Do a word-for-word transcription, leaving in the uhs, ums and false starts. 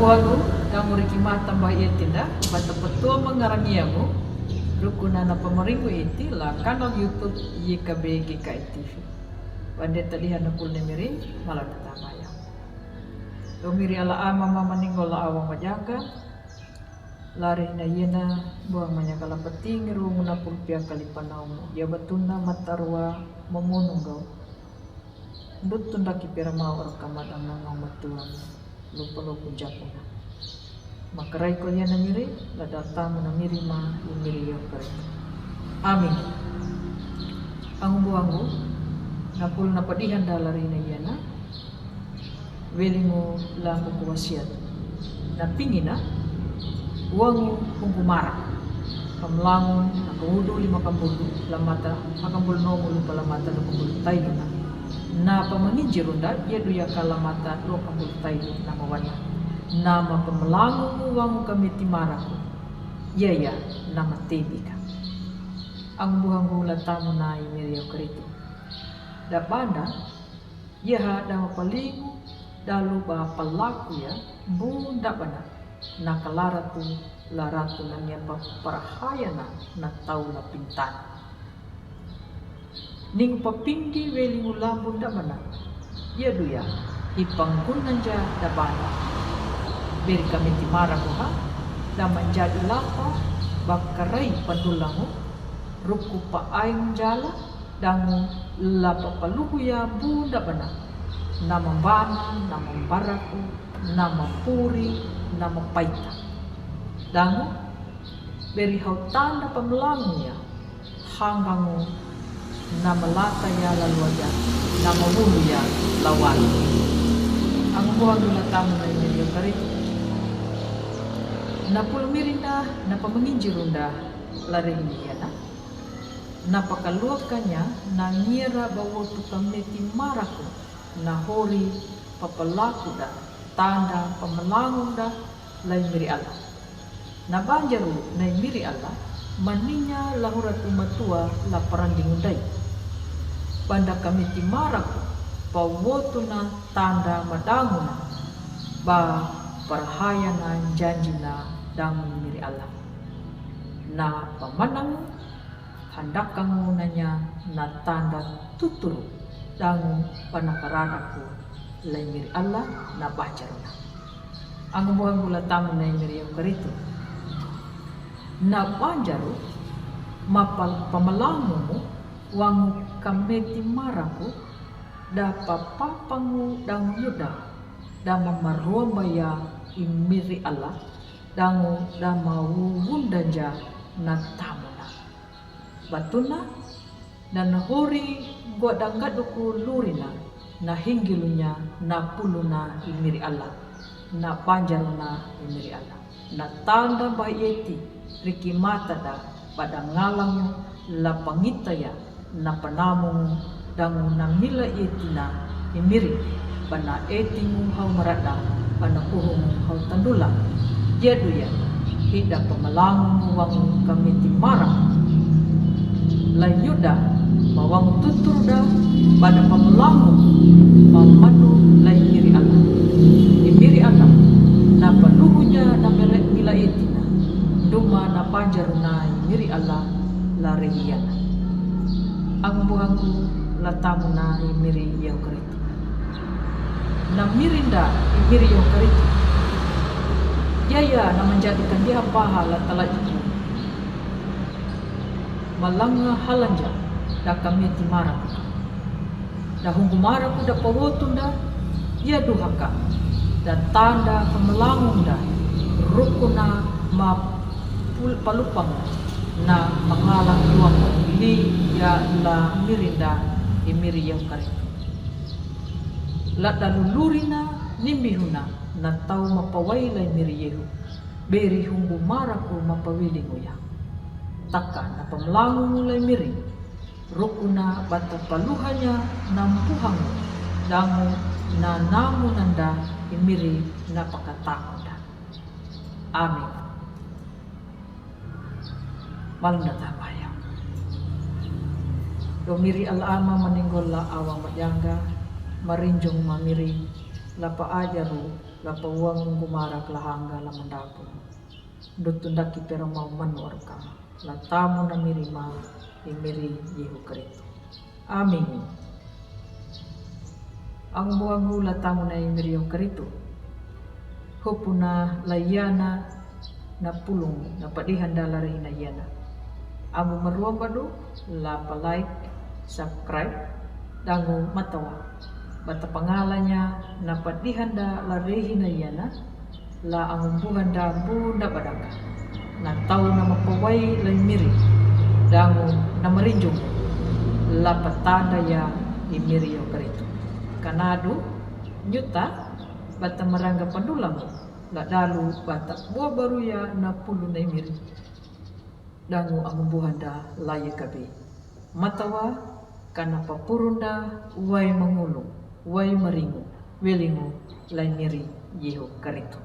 Wagu, damu riki mata mba iti nda, bata petua mangarangi amu, rukuna na pamaringu iti la kanal YouTube Y K B G K I T V. Bande tadiha na pul ne miri, malam na tamaya. Domiri ala ama mama ningol la awang majaka, lari na yena buang manyaka la peting rung na pulpia kali panau, ya batuna matarua mamonungau. Ndutun daki pera mau ora kamadang nangau matuan, lupa lupa jakuna. Makarai ko yana miri, la datamu na miri ma, i miri yo kare. Amin. Angu buangu, na pul na padihan dalari na yana, welingu la kuku wasiat. Na pingina, uangu hungu mara. Pamlangu, na kawudu lima kambulu, la mata, akambulu nomu lupa la mata, la kambulu tailuna. Na pamanginjirunda, ya duya ka la mata, la kambulu tailu, na mawana. Na ma pamlangu uangu kamiti maraku. Ya ya, na matebika. Angu buangu la tamu na i miri yo karitu. Da banda, Yaha da mapalingu, da luba palaku ya, bunda bana, na kalaratu, laratu na nia pa parahayana, na tau la pintan. Ningu papindi welingu la bunda bana, ya duya, i panggunanja da bana. Beri kamiti maraku ha, da manjadi lapa, bakarai pandulangu, ruku pa aing jala, Dangu la papaluhu ya bunda bana, na mambana, na mambaraku, na mapuri, na mapaita. Dangu beri hau tanda pamlangu ya, hanggangu na malata ya laluaja, na mawulu ya lawala. Angu buangu na tamu na i miri yo karitu. Na pulu mirinda, na pamanginjirunda, la rehini ya na. Na pakaluakanya na ngira bawotu kameti maraku, na hori papalakuda, tanda pamalangunda, la i miri Allah. Na banjaru na i miri Allah, maninya lahuratu matua la parandingundai. Banda kameti maraku, bawotu na tanda madanguna, ba parahayana janjina dangu i miri Allah. Na pamanangu, Handakangu nanya na tanda tuturu, dangu panakaradaku, la i miri Allah na banjaruna. Angu buangu la tamu na i miri yo karitu. Na banjaru, mapal pamalangumu, wangu kameti maraku, da papapangu dangu yuda, da mamaruamba ya i miri Allah, dangu da mawuwundanja na tamuna. Batuna, na nahori gua dangaduku lurina, na hinggilunya, na puluna i miri Allah, na banjaruna i miri Allah. Na tanda bahieti, riki matada, badangalangu, la pangitaya, na panamungu, dangu na mila etina i miri, bana etingu hau marada, bana puhungu hau tandula. Yaduya, hida pamalangungu wangu kameti mara. La yuda, ma wangu tuturda, bana pamalangu, ma manu la i miri Allah. I miri Allah, na paluhunya na mila, mila etina, duma na banjaruna i miri Allah, la rehiana. Angu buangu la tamuna i miri yo karitu. Na mirinda i miri yo karitu. Yaya na manjadi kandiha paha la talajiku. Malanga halanja da kameti maraku. Da hungu maraku da pawotunda, ya duhaka. Da tanda pamalangunda, rukuna ma pul-, palupang na mangalang luang li ya la mirinda i miri yo karitu. La dalulurina nimbihuna na tau mapawai la i miri yehu. Beri hungu maraku mapawilingu ya. Taka na pamalangungu la i miri. Rukuna bata paluhanya na mpuhangu, dangu na namunanda i miri na pakatakunda. Amin. Malunda tamaya. Do miri alama maninggol la awa majanga, marinjung mamiri, la pa ajaru, La pauangu marak lahanga la mandaku. Dutu daki pero mau manu orka. La tamu na miri ma i miri Yehu Kristu. Amin. Ang buangu la tamu na i miri Yehu Kristu. Hupuna la yana na pulung na padihanda la rehina yana. Amu maruambadu la pa like, subscribe, dangu matawa. Bata pangalanya na padihanda la rehina yana, la angumbuhanda bunda badaka. Na tau na mapawai la miri, dangu na marinjung, la patanda ya i miri Yehu Kristu. Kanadu, nyuta, bata maranga pandulamu, la dalu bata bua baruya na pulu na i miri. Dangu angumbuhanda la yakabi. Matawa kana papurunda wai mangulu, wai maringu, welingu, lai miri Yehu Kristu.